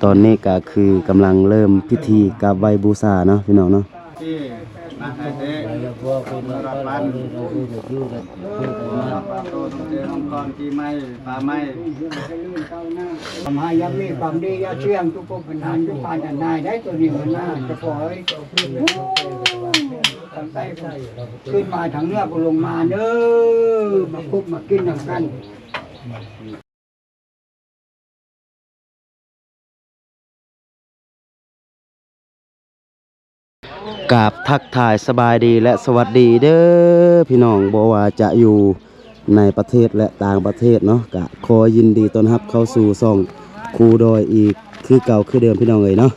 ຕອນນີ້ກໍຄືກຳລັງເລີ່ມພິທີກາບໄຫວ້ບູຊາເນາະ ພີ່ນ້ອງເນາະ. ທີ່ມາໃຫ້ເດ້ ເມື່ອລະປັນ ເມື່ອລະປັນໂຕ ຕົງເຕ ມັງກອນ ປີໃໝ່ ປາໃໝ່ ຄວາມໃຫ້ຢ່າມີຄວາມດີ ຢ່າສ່ຽງທຸກພບບັນດານ ທຸກພານອັນນາຍໄດ້ ຕົວນີ້ມັນໜ້າຈະປ່ອຍ ຕັ້ງແຕ່ຂຶ້ນມາທາງເໜືອກໍລົງມາເດີ ມາຄົບມາກິນນຳກັນ. ກາບທັກທາຍສະບາຍດີ ແລະ ສະຫວັດດີເດີພີ່ນ້ອງ ບໍ່ວ່າຈະຢູ່ໃນປະເທດ ແລະ ຕ່າງປະເທດເນາະ ກະຂໍຍິນດີຕ້ອນຮັບເຂົ້າສູ່ຊ່ອງຄູດອຍອີກຄືເກົ່າຄືເດີມ ພີ່ນ້ອງເອີຍເນາະ.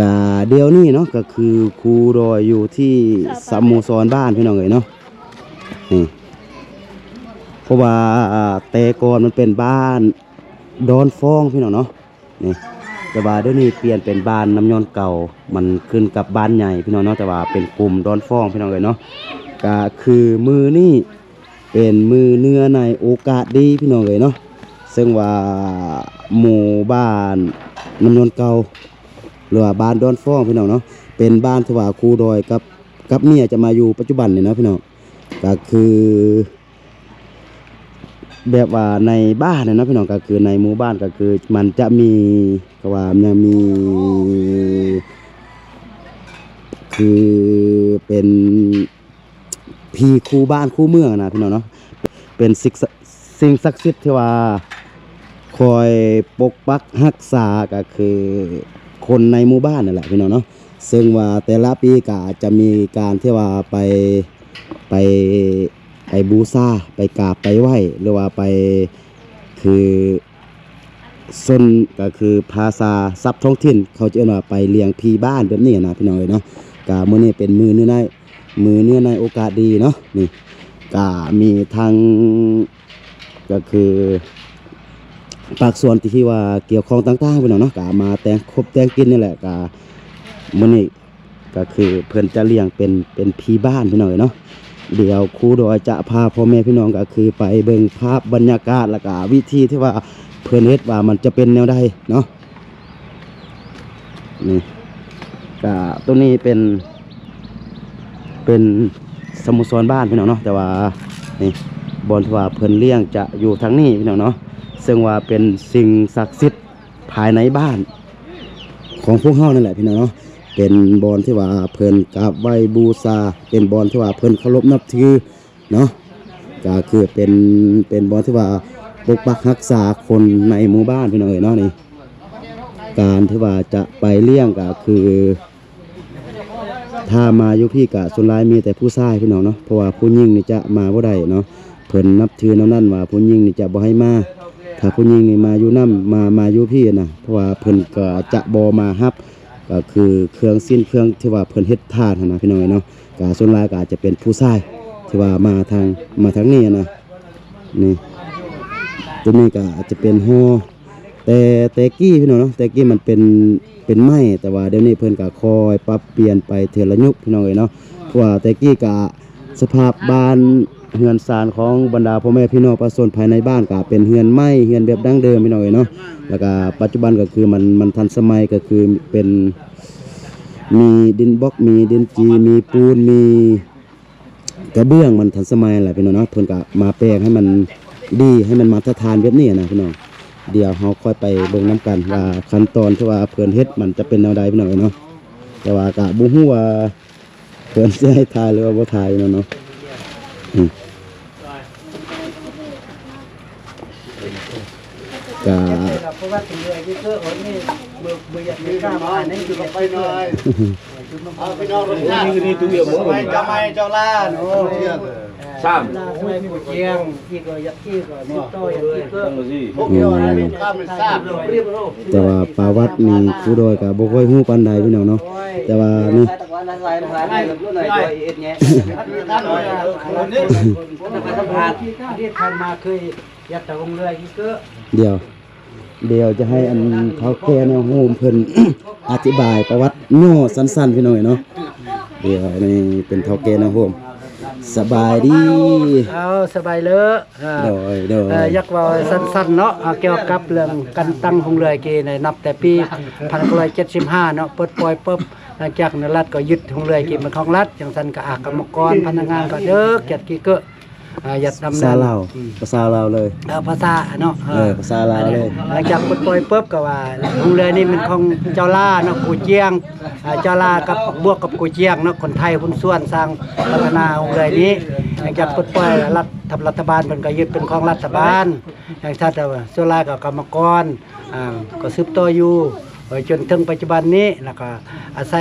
ກະດຽວນີ້ເນາະ ກະຄືຄູດອຍຢູ່ທີ່ສະໂມສອນບ້ານ ພີ່ນ້ອງເອີຍເນາະ. ນີ້ ເພາະວ່າແຕ່ກ່ອນມັນເປັນບ້ານດອນຟອງ ພີ່ນ້ອງເນາະ ນີ້ ແຕ່ວ່າດຽວນີ້ປ່ຽນເປັນບ້ານນ້ຳຍ້ອນເກົ່າ ມັນຂຶ້ນກັບບ້ານໃຫຍ່ ພີ່ນ້ອງເນາະ ແຕ່ວ່າເປັນກຸ່ມດອນຟອງ ພີ່ນ້ອງເອີຍເນາະ. ກະຄືມື້ນີ້ເປັນມື້ເນື່ອງໃນໂອກາດດີ ພີ່ນ້ອງເອີຍເນາະ ເຊິ່ງວ່າໝູ່ບ້ານນ້ຳຍ້ອນເກົ່າ ຫຼືວ່າບ້ານດອນຟອງ ພີ່ນ້ອງເນາະ ເປັນບ້ານທີ່ວ່າຄູດອຍກັບ ກັບເມຍຈະມາຢູ່ປັດຈຸບັນນີ້ເນາະ ພີ່ນ້ອງ. ກະຄືແບບວ່າໃນບ້ານນະເນາະ ພີ່ນ້ອງ ກະຄືໃນໝູ່ບ້ານ ກະຄືມັນຈະມີ ເຂົາວ່າມັນຍັງມີ ຄືເປັນຜີຄູ່ບ້ານຄູ່ເມືອງນະ ພີ່ນ້ອງເນາະ ເປັນສິ່ງ ສິ່ງສັກສິດທີ່ວ່າຄອຍປົກປັກຮັກສາ ກະຄືຄົນໃນໝູ່ບ້ານນັ້ນແຫຼະ ພີ່ນ້ອງເນາະ. ເຊິ່ງວ່າແຕ່ລະປີກະຈະມີການທີ່ວ່າໄປ ໄປ ໄປບູຊາ ໄປກາບໄປໄຫວ້ ຫຼືວ່າໄປ ຄືຊົນ ກະຄືພາສາສັບທ້ອງຖິ່ນເຂົາຈະເອີ້ນວ່າໄປລ້ຽງຜີບ້ານແບບນີ້ນະ ພີ່ນ້ອງເອີຍເນາະ. ກະມື້ນີ້ເປັນມື້ເນື່ອງໃນ ມື້ເນື່ອງໃນໂອກາດດີເນາະ ນີ້ ກະມີທັງ ກະຄື ພາກສ່ວນທີ່ວ່າກ່ຽວຂ້ອງຕ່າງໆ ພີ່ນ້ອງເນາະ ກະມາແຕ່ງຄົບແຕ່ງກິນນີ້ແຫຼະ. ກະມື້ນີ້ກະຄືເພິ່ນຈະລ້ຽງເປັນ ເປັນຜີບ້ານ ພີ່ນ້ອງເອີຍເນາະ. ດຽວຄູດອຍຈະພາພໍ່ແມ່ພີ່ນ້ອງ ກະຄືໄປເບິ່ງພາບບັນຍາກາດ ແລ້ວກະວິທີທີ່ວ່າເພິ່ນເຮັດວ່າມັນຈະເປັນແນວໃດເນາະ. ນີ້ ກະໂຕນີ້ເປັນ ເປັນສະໂມສອນບ້ານ ພີ່ນ້ອງເນາະ ແຕ່ວ່ານີ້ ບ່ອນທີ່ວ່າເພິ່ນລ້ຽງຈະຢູ່ທາງນີ້ ພີ່ນ້ອງເນາະ ເຊິ່ງວ່າເປັນສິ່ງສັກສິດພາຍໃນບ້ານຂອງພວກເຮົານັ້ນແຫຼະ ພີ່ນ້ອງເນາະ. ເປັນບ່ອນທີ່ວ່າເພິ່ນກາບໄຫວ້ບູຊາ ເປັນບ່ອນທີ່ວ່າເພິ່ນເຄົາລົບນັບຖື ເນາະ ກະຄືເປັນ ເປັນບ່ອນທີ່ວ່າປົກປັກຮັກສາຄົນໃນໝູ່ບ້ານ ພີ່ນ້ອງເອີຍເນາະ. ນີ້ ການທີ່ວ່າຈະໄປລ້ຽງກະຄື ຖ້າມາຢູ່ພີ້ກະສ່ວນຫຼາຍມີແຕ່ຜູ້ຊາຍ ພີ່ນ້ອງເນາະ ເພາະວ່າຜູ້ຍິງນີ້ຈະມາບໍ່ໄດ້ເນາະ. ເພິ່ນນັບຖືແນວນັ້ນວ່າຜູ້ຍິງນີ້ຈະບໍ່ໃຫ້ມາ ຖ້າຜູ້ຍິງນີ້ມາຢູ່ນຳ ມາ ມາຢູ່ພີ້ນະ ເພາະວ່າເພິ່ນກະຈະບໍ່ມາຮັບ ກະຄືເຄື່ອງສິ້ນເຄື່ອງທີ່ວ່າເພິ່ນເຮັດທານຫັ້ນນະ ພີ່ນ້ອງເອີຍເນາະ. ກະສ່ວນຫຼາຍກະອາດຈະເປັນຜູ້ຊາຍທີ່ວ່າມາທາງ ມາທາງນີ້ນະ. ນີ້ ໂຕນີ້ກະອາດຈະເປັນຫໍ່ ແຕ່ ແຕ່ກີ້ ພີ່ນ້ອງເນາະ ແຕ່ກີ້ມັນເປັນ ເປັນໄມ້ ແຕ່ວ່າດຽວນີ້ເພິ່ນກະຄ່ອຍປັບປ່ຽນໄປເທື່ອລະຍຸກ ພີ່ນ້ອງເອີຍເນາະ. ເພາະວ່າແຕ່ກີ້ກະ ສະພາບບ້ານເຮືອນຊານຂອງບັນດາພໍ່ແມ່ພີ່ນ້ອງປະຊາຊົນພາຍໃນບ້ານກະເປັນເຮືອນໄມ້ ເຮືອນແບບດັ້ງເດີມ ພີ່ນ້ອງເອີຍເນາະ. ແລ້ວກະປັດຈຸບັນກະຄືມັນ ມັນທັນສະໄໝ ກະຄືເປັນ ມີດິນບລັອກ ມີດິນຈີ ມີປູນ ມີກະເບື້ອງ ມັນທັນສະໄໝແຫຼະ ພີ່ນ້ອງເນາະ. ເພິ່ນກະມາແປງໃຫ້ມັນດີ ໃຫ້ມັນມາດຕະຖານແບບນີ້ນະ ພີ່ນ້ອງ. ດຽວເຮົາຄ່ອຍໄປເບິ່ງນຳກັນວ່າຂັ້ນຕອນທີ່ວ່າເພິ່ນເຮັດມັນຈະເປັນແນວໃດ ພີ່ນ້ອງເອີຍເນາະ. ແຕ່ວ່າກະບໍ່ຮູ້ວ່າ ເພິ່ນຊິໃຫ້ຖ່າຍ ຫຼືວ່າບໍ່ຖ່າຍເນາະ ເນາະ. ອືມ ກະ ແຕ່ວ່າປະຫວັດນີ້ຄູດອຍກະບໍ່ຄ່ອຍຮູ້ປານໃດ ພີ່ນ້ອງເນາະ. ແຕ່ວ່ານີ້ ດຽວ ດຽວຈະໃຫ້ອັນເຖົ້າແກ່ນາໂຮມເພິ່ນອະທິບາຍປະຫວັດຫຍໍ້ສັ້ນໆ ພີ່ນ້ອງເອີຍເນາະ. ດຽວນີ້ເປັນເຖົ້າແກ່ນາໂຮມ ສະບາຍດີ. ເອົາ ສະບາຍເລີ. ເອີ ໂດຍ ໂດຍ ເອີ ຢາກເວົ້າສັ້ນໆເນາະ ເອີ ກ່ຽວກັບເລື່ອງການຕັ້ງໂຮງເຮືອກີ້ນີ້ ນັບແຕ່ປີພັນເກົ້າຮ້ອຍເຈັດສິບຫ້າເນາະ ປົດປ່ອຍປຶບ ຫຼັງຈາກນັ້ນລັດກໍຍຶດໂຮງເຮືອກີ້ເປັນຂອງລັດ ຈັ່ງຊັ້ນກໍ ອາ ກຳມະກອນ ພະນັກງານກໍເດີກຈັດກີ້ເກີ ອາ ຢາດດຳເນີນ ພາສາລາວ ອືມ ພາສາລາວເລີຍ ເອີ ພາສາເນາະ ເອີ ເອີ ພາສາລາວເລີຍ. ຫຼັງຈາກປົດປ່ອຍປຶບກໍວ່າໂຮງເຮືອນີ້ແມ່ນຂອງເຈົ້າຫຼ້າເນາະ ກູຈຽງ ອາ ເຈົ້າຫຼ້າກັບ ບວກກັບກູຈຽງເນາະ ຄົນໄທຫຸ້ນສ່ວນສ້າງພັດທະນາໂຮງເຮືອນີ້. ຫຼັງຈາກປົດປ່ອຍລັດ ລັດຖະບານເພິ່ນກໍຍຶດເປັນຂອງລັດຖະບານ ຢ່າງຊັ້ນ ສ່ວນຫຼາຍກໍກຳມະກອນ ອາ ກໍສືບຕໍ່ຢູ່ ເອີ ຈົນເຖິງປັດຈຸບັນນີ້ ແລ້ວກໍອາໄສ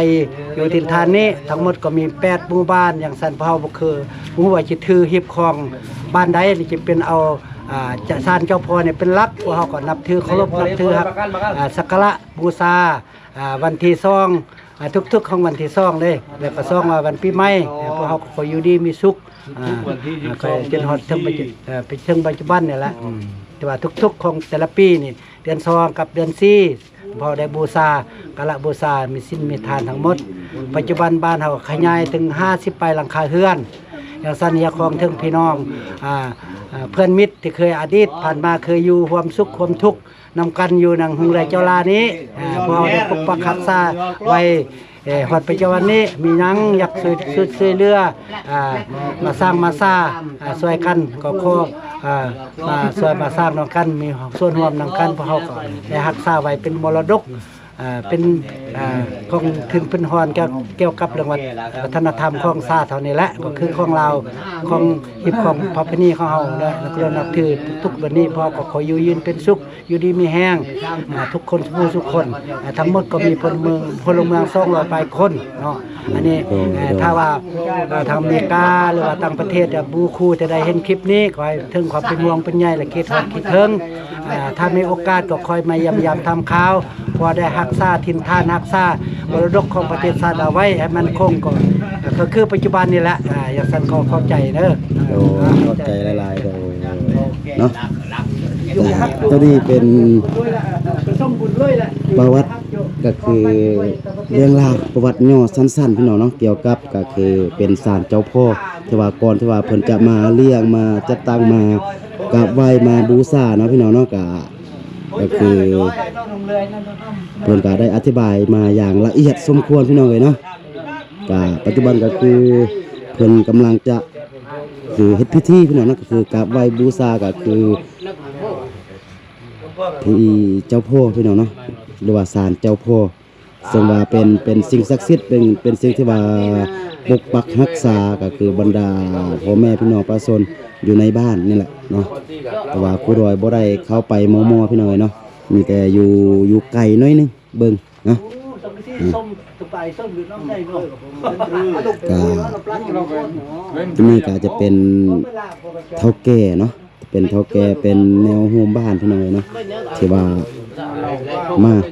ຢູ່ຖິ່ນຖານນີ້ ທັງໝົດກໍມີແປດໝູ່ບ້ານ. ຢ່າງຊັ້ນ ພວກເຮົາບໍ່ຄື ບໍ່ຮູ້ວ່າຈະຖືຮີບຄອງບ້ານໃດ ຫຼືຈະເປັນເອົາ ອາ ສານເຈົ້າພໍ່ນີ້ເປັນຫຼັກ. ພວກເຮົາກໍນັບຖືເຄົາລົບນັບຖືຮັກ ອາ ສັກກາລະບູຊາ ອາ ວັນທີສອງ ອາ ທຸກໆຂອງວັນທີສອງເດ້ ແລ້ວກໍສອງວ່າວັນປີໃໝ່ ພວກເຮົາກໍຂໍຢູ່ດີມີສຸກ ອາ ກໍຈົນຮອດເຖິງປັດຈຸ ເອີ ໄປເຖິງປັດຈຸບັນນີ້ແຫຼະ. ອືມ ແຕ່ວ່າທຸກໆຂອງແຕ່ລະປີນີ້ ເດືອນສອງກັບເດືອນສີ່ ພວກເຮົາໄດ້ບູຊາ ກາລະບູຊາ ມີສິນມີທານທັງໝົດ. ປັດຈຸບັນບ້ານເຮົາຂະຫຍາຍເຖິງຫ້າສິບປາຍຫຼັງຄາເຮືອນ. ຢ່າງຊັ້ນ ຮຽກຮ້ອງເຖິງພີ່ນ້ອງ ອາ ອາ ເພື່ອນມິດທີ່ເຄີຍອະດີດຜ່ານມາ ເຄີຍຢູ່ຮ່ວມສຸກຮ່ວມທຸກ ນຳກັນຢູ່ນຳໂຮງເຮືອເຈົ້າຫຼ້ານີ້ ອາ ພວກເຮົາໄດ້ປົກປັກຮັກສາໄວ້ ເອີ ຮອດປັດຈຸບັນນີ້ ມີຫຍັງຢາກຊ່ວຍ ຊ່ວຍ ຊ່ວຍເຫຼືອ ອາ ມາສ້າງມາສາ ອາ ຊ່ວຍກັນ ກໍຂໍ ອາ ມາຊ່ວຍມາສ້າງນຳກັນ ມີສ່ວນຮ່ວມນຳກັນ. ພວກເຮົາກໍໄດ້ຮັກສາໄວ້ເປັນມໍລະດົກ ອາ ເປັນ ອາ ຂອງທຶນພື້ນຖານ ກ່ຽວ ກ່ຽວກັບເລື່ອງວັດ ວັດທະນະທຳຂອງຊາດເຮົານີ້ແຫຼະ ກໍຄືຂອງລາວ ຂອງຮີບຄອງປະເພນີຂອງເຮົາ ແລະ ເຮົາກໍນັບຖືທຸກໆວັນນີ້. ພວກເຮົາກໍຂໍຢູ່ເຢັນເປັນສຸກ ຢູ່ດີມີແຮງ ອາ ທຸກຄົນ ທຸກຜູ້ທຸກຄົນ ອາ ທັງໝົດກໍມີພົນເມືອງ ພົນລະເມືອງສອງຮ້ອຍປາຍຄົນເນາະ. ອັນນີ້ ໂດຍ ເອີ ໂດຍ ຖ້າວ່າ ເອີ ທາງອາເມລິກາ ຫຼືວ່າຕ່າງປະເທດ ອາ ໝູ່ຄູ່ທີ່ໄດ້ເຫັນຄລິບນີ້ ຂໍໃຫ້ເຖິງຄວາມເປັນຫ່ວງເປັນໃຍ ແລະ ຄິດຮອດຄິດເຖິງ. ອາ ຖ້າມີໂອກາດກໍຄ່ອຍມາຢ້ຽມຢາມຖາມຂ່າວ ເພາະໄດ້ຮັກສາຖິ່ນຖານ ຮັກສາມໍລະດົກຂອງປະເທດຊາດລາວໄວ້ໃຫ້ໝັ້ນຄົງ ກໍ ກໍຄືປັດຈຸບັນນີ້ແຫຼະ. ອາ ຢ່າງຊັ້ນກໍຂອບໃຈເດີ. ໂດຍ ຂອບໃຈຫຼາຍໆ ໂດຍ ເນາະ. ອ່າ ຕົວນີ້ເປັນປະຫວັດ ກໍຄືເລື່ອງລາວປະຫວັດຫຍໍ້ສັ້ນໆ ພີ່ນ້ອງເນາະ ກ່ຽວກັບ ກໍຄືເປັນສານເຈົ້າພໍ່ ທີ່ວ່າກ່ອນທີ່ວ່າເພິ່ນຈະມາລ້ຽງ ມາຈັດຕັ້ງ ມາກາບໄຫວ້ ມາບູຊາເນາະ ພີ່ນ້ອງເນາະ. ກໍ ກໍຄືເພິ່ນກໍໄດ້ອະທິບາຍມາຢ່າງລະອຽດສົມຄວນ ພີ່ນ້ອງເອີຍເນາະ. ກໍປັດຈຸບັນກໍຄືເພິ່ນກຳລັງຈະ ຄືເຮັດພິທີ ພີ່ນ້ອງເນາະ ກໍຄືກາບໄຫວ້ບູຊາ ກໍຄືທີ່ເຈົ້າພໍ່ ພີ່ນ້ອງເນາະ ຫຼືວ່າສານເຈົ້າພໍ່ ເຊິ່ງວ່າເປັນ ເປັນສິ່ງສັກສິດ ເປັນ ເປັນສິ່ງທີ່ວ່າປົກປັກຮັກສາ ກໍຄືບັນດາພໍ່ແມ່ພີ່ນ້ອງປະຊາຊົນຢູ່ໃນບ້ານນີ້ແຫຼະເນາະ. ເພາະວ່າຄູດອຍບໍ່ໄດ້ເຂົ້າໄປມໍ່ໆ ພີ່ນ້ອງເອີຍເນາະ ມີແຕ່ຢູ່ ຢູ່ໄກໜ້ອຍໜຶ່ງ ເບິ່ງເນາະ. ອືມ ກໍ ຕົວນີ້ກໍອາດຈະເປັນເຖົ້າແກ່ເນາະ ເປັນເຖົ້າແກ່ ເປັນແນວໂຮມບ້ານ ພີ່ນ້ອງເອີຍເນາະ ທີ່ວ່າມາ ດ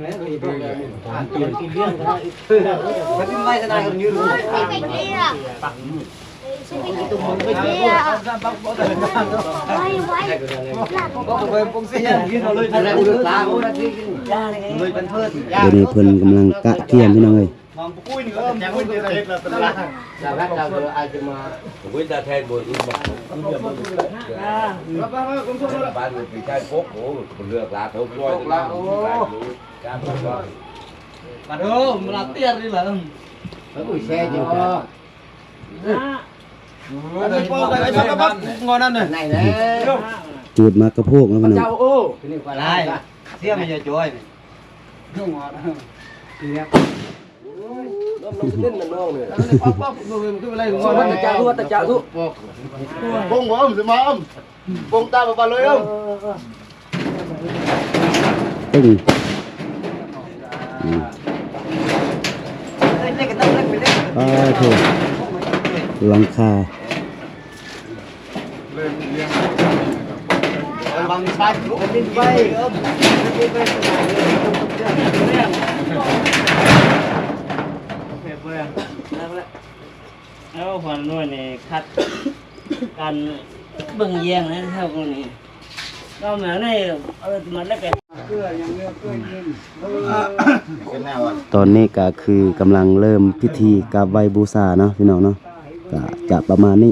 ຽວນີ້ເພິ່ນກຳລັງກະກຽມ ພີ່ນ້ອງເອີຍ. Chụt ໝາກກະໂພກເນາະ ພີ່ນ້ອງ. ຕຶng. ອືມ ປາໂທ ຫຼັງຄາ ເອົາ ຫົວໜ່ວຍນີ້ຂັດກັນເບິ່ງແຍງນະ ເຮົານີ້ ເອົາມາໃນ ເອົາມາແລ້ວກໍ ຕອນນີ້ກໍຄືກຳລັງເລີ່ມພິທີກາບໄຫວ້ບູຊາເນາະ ພີ່ນ້ອງເນາະ ກໍຈະປະມານນີ້.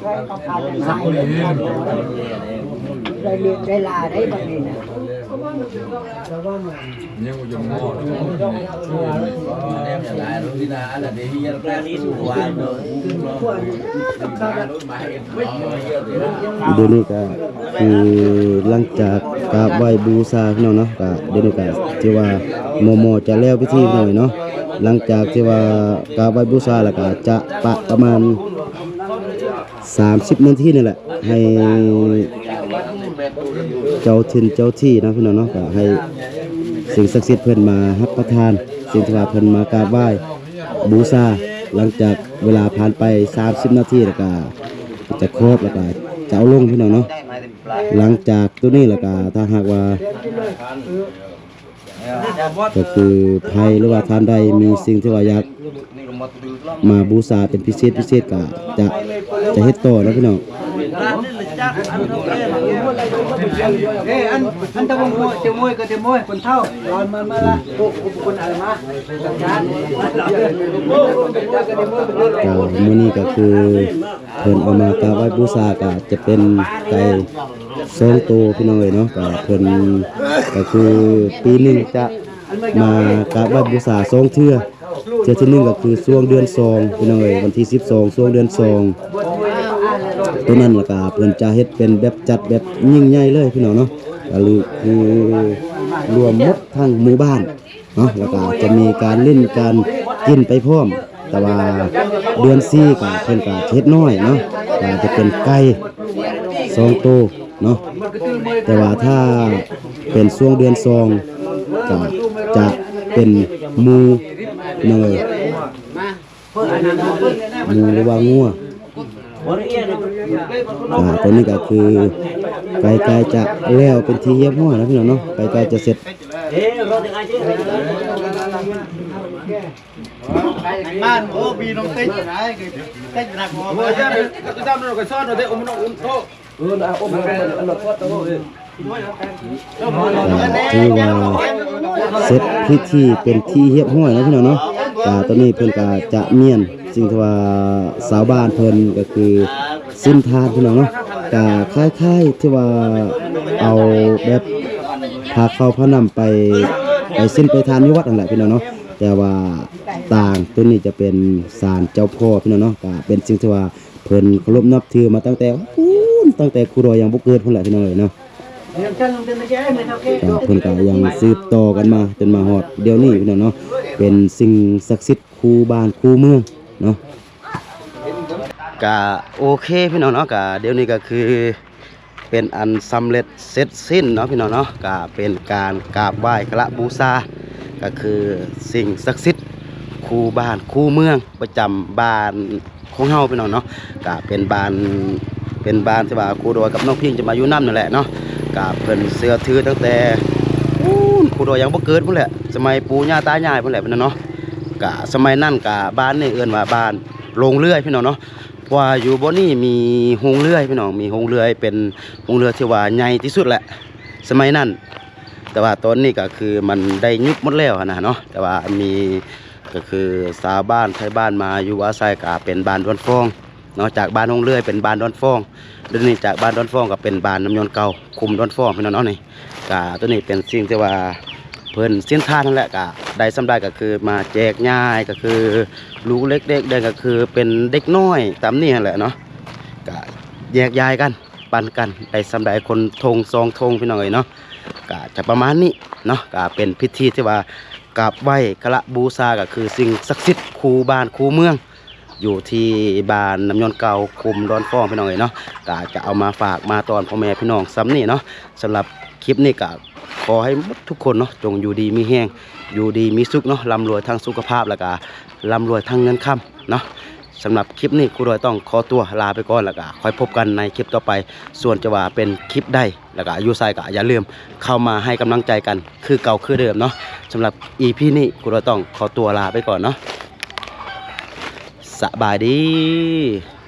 ໄດ້ເລດໄດ້ລາໄດ້ບັດນີ້ນະ ລະວັງ ດຽວນີ້ກະຄືຫຼັງຈາກກາບໄຫວ້ບູຊາພີ່ນ້ອງເນາະ ກະດຽວນີ້ກະຖືວ່າມໍ່ໆຈະແລ້ວພິທີພີ່ນ້ອງເອີຍເນາະ. ຫຼັງຈາກທີ່ວ່າກາບໄຫວ້ບູຊາແລ້ວກະຈະປະປະມານສາມສິບນາທີນີ້ແຫຼະ ໃຫ້ເຈົ້າຖິ່ນເຈົ້າທີ່ເນາະພີ່ນ້ອງເນາະ ກະໃຫ້ສິ່ງສັກສິດເພິ່ນມາຮັບປະທານ ສິ່ງທີ່ວ່າເພິ່ນມາກາບໄຫວ້ບູຊາ. ຫຼັງຈາກເວລາຜ່ານໄປສາມສິບນາທີແລ້ວກະຈະຄອບ ແລ້ວກະຈະເອົາລົງພີ່ນ້ອງເນາະ. ຫຼັງຈາກໂຕນີ້ແລ້ວກະຖ້າຫາກວ່າ ກໍຄືໃຜ ຫຼືວ່າທ່ານໃດມີສິ່ງທີ່ວ່າຢາກ ມາບູຊາເປັນພິເສດພິເສດ ກະຈະ ຈະເຮັດຕໍ່ເນາະພີ່ນ້ອງ. ກະມື້ນີ້ກະຄືເພິ່ນເອົາມາກາບໄຫວ້ບູຊາ ກະຈະເປັນໄກ່ສອງໂຕພີ່ນ້ອງເອີຍເນາະ. ກະເພິ່ນ ກະຄືປີໜຶ່ງຈະມາກາບໄຫວ້ບູຊາສອງເທື່ອ ເທື່ອທີໜຶ່ງກໍຄືຊ່ວງເດືອນສອງພີ່ນ້ອງເອີຍ ວັນທີສິບສອງ ຊ່ວງເດືອນສອງ ໂຕນັ້ນ ແລ້ວກໍເພິ່ນຈະເຮັດເປັນແບບ ຈັດແບບຍິ່ງໃຫຍ່ເລີຍພີ່ນ້ອງເນາະ. ກໍຄືລວມໝົດທັງໝູ່ບ້ານເນາະ ແລ້ວກໍຈະມີການຫຼິ້ນການກິນໄປພ້ອມ. ແຕ່ວ່າເດືອນສີ່ກໍເພິ່ນກໍເຮັດນ້ອຍເນາະ ກໍຈະເປັນໄກ່ສອງໂຕ ເນາະ. ແຕ່ວ່າຖ້າເປັນຊ່ວງເດືອນສອງ ຈະ ຈະເປັນໝູເນຍ ໝູ ຫຼືວ່າງົວ. ອາ ຕອນນີ້ກໍຄືໃກ້ໆຈະແລ້ວເປັນທີ່ຮຽບຮ້ອຍແລ້ວພີ່ນ້ອງເນາະ ໃກ້ໆຈະເສັດ. ອ່າ ຖືວ່າເສັດພິທີເປັນທີ່ຮຽບຮ້ອຍແລ້ວພີ່ນ້ອງເນາະ. ກະຕອນນີ້ເພິ່ນກະຈະມ້ຽນສິ່ງທີ່ວ່າຊາວບ້ານເພິ່ນ ກະຄືຊິນທານພີ່ນ້ອງເນາະ. ກະຄ້າຍໆທີ່ວ່າເອົາແບບພາເຂົ້າພານ້ຳໄປ ໄປຊິນໄປທານຢູ່ວັດຫັ້ນແຫຼະພີ່ນ້ອງເນາະ. ແຕ່ວ່າຕ່າງໂຕນີ້ຈະເປັນສານເຈົ້າພໍ່ພີ່ນ້ອງເນາະ ກະເປັນສິ່ງທີ່ວ່າ ເພິ່ນເຄົາລົບນັບຖືມາຕັ້ງແຕ່ພຸ້ນ ຕັ້ງແຕ່ຄູດອຍຍັງບໍ່ເກີດພຸ້ນແຫຼະພີ່ນ້ອງເອີຍເນາະ. ເພິ່ນກໍຍັງສືບຕໍ່ກັນມາຈົນມາຮອດດຽວນີ້ພີ່ນ້ອງເນາະ ເປັນສິ່ງສັກສິດຄູ່ບ້ານຄູ່ເມືອງເນາະ. ກະໂອເຄພີ່ນ້ອງເນາະ ກະດຽວນີ້ກໍຄື ເປັນອັນສຳເລັດເສັດສິ້ນເນາະພີ່ນ້ອງເນາະ. ກະເປັນການກາບໄຫວ້ຄາລະບູຊາ ກະຄືສິ່ງສັກສິດຄູ່ບ້ານຄູ່ເມືອງປະຈຳບ້ານຂອງເຮົາພີ່ນ້ອງເນາະ. ກະເປັນບ້ານ ເປັນບ້ານທີ່ວ່າຄູດອຍກັບນ້ອງພິງຈະມາຢູ່ນຳນັ້ນແຫຼະເນາະ. ກະເພິ່ນເຊື່ອຖືຕັ້ງແຕ່ ປູ້ນ ຄູດອຍຍັງບໍ່ເກີດພຸ້ນແຫຼະ ສະໄໝປູ່ຍ່າຕາຍາຍພຸ້ນແຫຼະພີ່ນ້ອງເນາະ. ກະສະໄໝນັ້ນກະບ້ານນີ້ເອີ້ນວ່າບ້ານໂຮງເລື່ອຍພີ່ນ້ອງເນາະ. ເພາະວ່າຢູ່ບ່ອນນີ້ມີໂຮງເລື່ອຍພີ່ນ້ອງ ມີໂຮງເລື່ອຍ ເປັນໂຮງເລື່ອຍທີ່ວ່າໃຫຍ່ທີ່ສຸດແຫຼະສະໄໝນັ້ນ. ແຕ່ວ່າຕອນນີ້ກໍຄືມັນໄດ້ຍຸບໝົດແລ້ວຫັ້ນນະເນາະ. ແຕ່ວ່າມີ ກໍຄືຊາວບ້ານໄທບ້ານມາຢູ່ອາໄສ ກໍເປັນບ້ານດອນຟອງເນາະ ຈາກບ້ານໂຮງເລື່ອຍເປັນບ້ານດອນຟອງ. ດຽວນີ້ຈາກບ້ານດອນຟອງກໍເປັນບ້ານນ້ຳຍອນເກົ່າ ຄຸ້ມດອນຟອງພີ່ນ້ອງເນາະ. ນີ້ ກະໂຕນີ້ເປັນສິ່ງທີ່ວ່າເພິ່ນສິນທານຫັ້ນແຫຼະ ກະໄດ້ສ່ຳໃດກໍຄືມາແຈກຢາຍ ກໍຄືລູກເລັກເດັກແດງ ກໍຄືເປັນເດັກນ້ອຍຕາມນີ້ຫັ້ນແຫຼະເນາະ. ກະແຍກຍ້າຍກັນ ປັນກັນ ໄດ້ສ່ຳໃດຄົນຖົງສອງຖົງພີ່ນ້ອງເອີຍເນາະ. ກະຈະປະມານນີ້ເນາະ ກະເປັນພິທີທີ່ວ່າກາບໄຫວ້ຄາລະບູຊາ ກໍຄືສິ່ງສັກສິດຄູ່ບ້ານຄູ່ເມືອງ ຢູ່ທີ່ບ້ານນ້ຳຍອນເກົ່າ ຄຸ້ມດອນຟອງພີ່ນ້ອງເອີຍເນາະ. ກະຈະເອົາມາຝາກມາຕ້ອນພໍ່ແມ່ພີ່ນ້ອງສ່ຳນີ້ເນາະ. ສຳລັບຄລິບນີ້ກະຂໍໃຫ້ໝົດທຸກຄົນເນາະ ຈົ່ງຢູ່ດີມີແຮງ ຢູ່ດີມີສຸກເນາະ ລ່ຳລວຍທັງສຸຂະພາບ ແລ້ວກະລ່ຳລວຍທັງເງິນຄຳເນາະ. ສຳລັບຄລິບນີ້ຄູດອຍຕ້ອງຂໍຕົວລາໄປກ່ອນ ແລ້ວກະຄ່ອຍພົບກັນໃນຄລິບຕໍ່ໄປ. ສ່ວນຈະວ່າເປັນຄລິບໃດ ແລ້ວກະຢູ່ໃສ ກະຢ່າລືມເຂົ້າມາໃຫ້ກຳລັງໃຈກັນຄືເກົ່າຄືເດີມເນາະ. ສຳລັບອີພີນີ້ຄູດອຍຕ້ອງຂໍຕົວລາໄປກ່ອນເນາະ. ສະບາຍດີ.